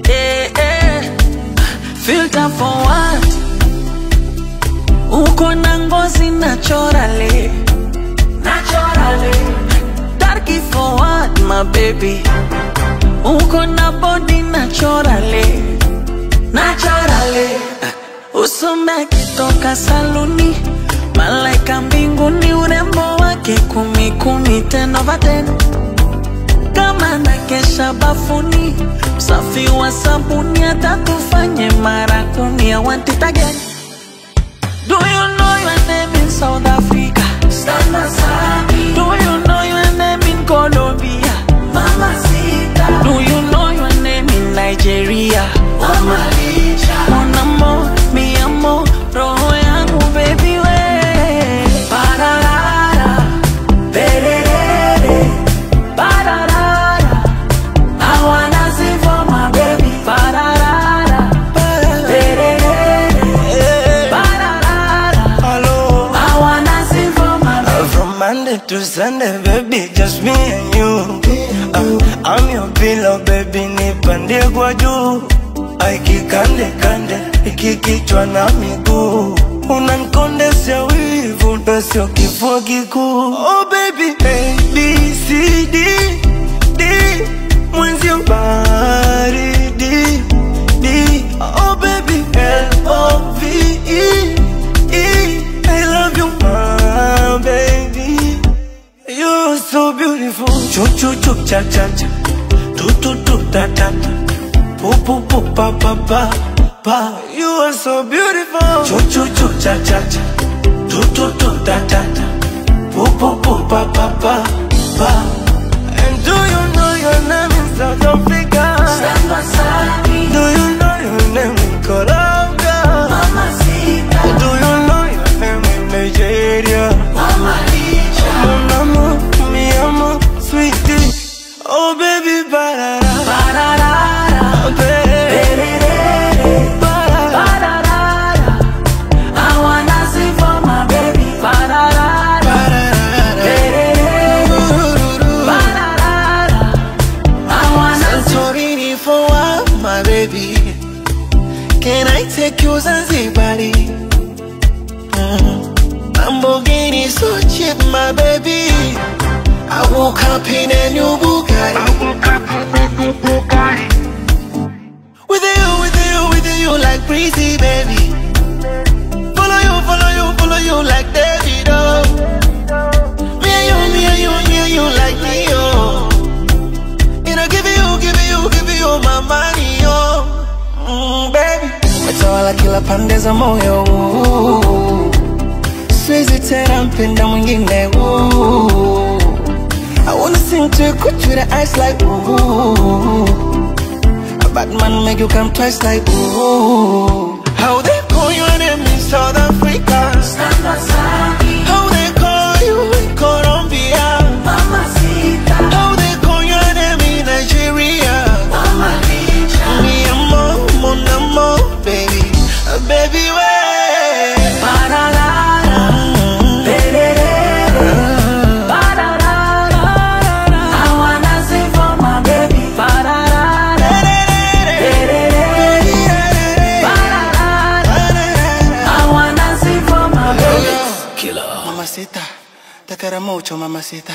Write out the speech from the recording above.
Eh, eh. Filter for what? Uko na ngozi naturally. Naturally. Darky for what, my baby? Uko na body naturally. Naturally. Usome kitoka saluni, malaika mbinguni, urembo wake 10 10 10 over 10. Kama nakesha bafuni, msafi wa sabuni, atatufanye mara 10. I want it again. Do you know your name in South Africa? Do you know your name in Colombia? Mamacita. Do you know your name in Nigeria? Mon amor, mi amor, roho yangu baby we. Pararara, pererere, pararara. I wanna sing for my baby. Pararara, pererere, pararara. Hello. I wanna sing for my baby. From Monday to Sunday, baby, just me and you. I'm your pillow, baby, nipande kwa juu. Aikikande kande, ikikichwa na miguu. Unanikondesha wivu, na sio kifua kikuu. Oh baby, A, B, C, D, D. Mwenzi ubaridi, D. Oh baby, L, O, V, E, E. I love you, my baby. You're so beautiful. Chu chu chu cha cha cha, tu tu tu ta ta ta, pu pu pu pa pa pa pa. You are so beautiful. Chu chu chu cha cha cha, tu tu tu ta ta ta, pu pu pu pa pa pa pa. And do you know your name in South Africa? Do you know your name in Colombia? Mamacita. Do you know your name in Nigeria? Mon amour, mi amor, sweetie. Oh baby, barara, Pararara, pererere, barara. Pararara. I wanna sing for my baby. Pararara, pererere, pararara. I wanna sing. Santorini for what, my baby? Can I take you Zanzibari? Lamborghini so cheap, my baby. I woke up in a new Bugatti. With you, with you, with you like breezy, baby. Follow you, follow you, follow you like David, oh. Me and you, me and you, me and you like Neo. And I give you, give you, give you my money, oh. Baby. Umetawala kila pande za moyo, ooh. Siwezi tena mpenda mwingine, ooh. I wanna sing to you, cut you the ice like ooh. A bad man make you come twice like ooh. How they call your name in South Africa? How they call you in Colombia? How they call your name in Nigeria? Mi amor, mon amor, baby, baby, wait. Pararara, pererere, pararara. I wanna sing for my baby. Pararara, pererere, pararara. I wanna sing for my baby. Mamacita, te quiero mucho, mamacita.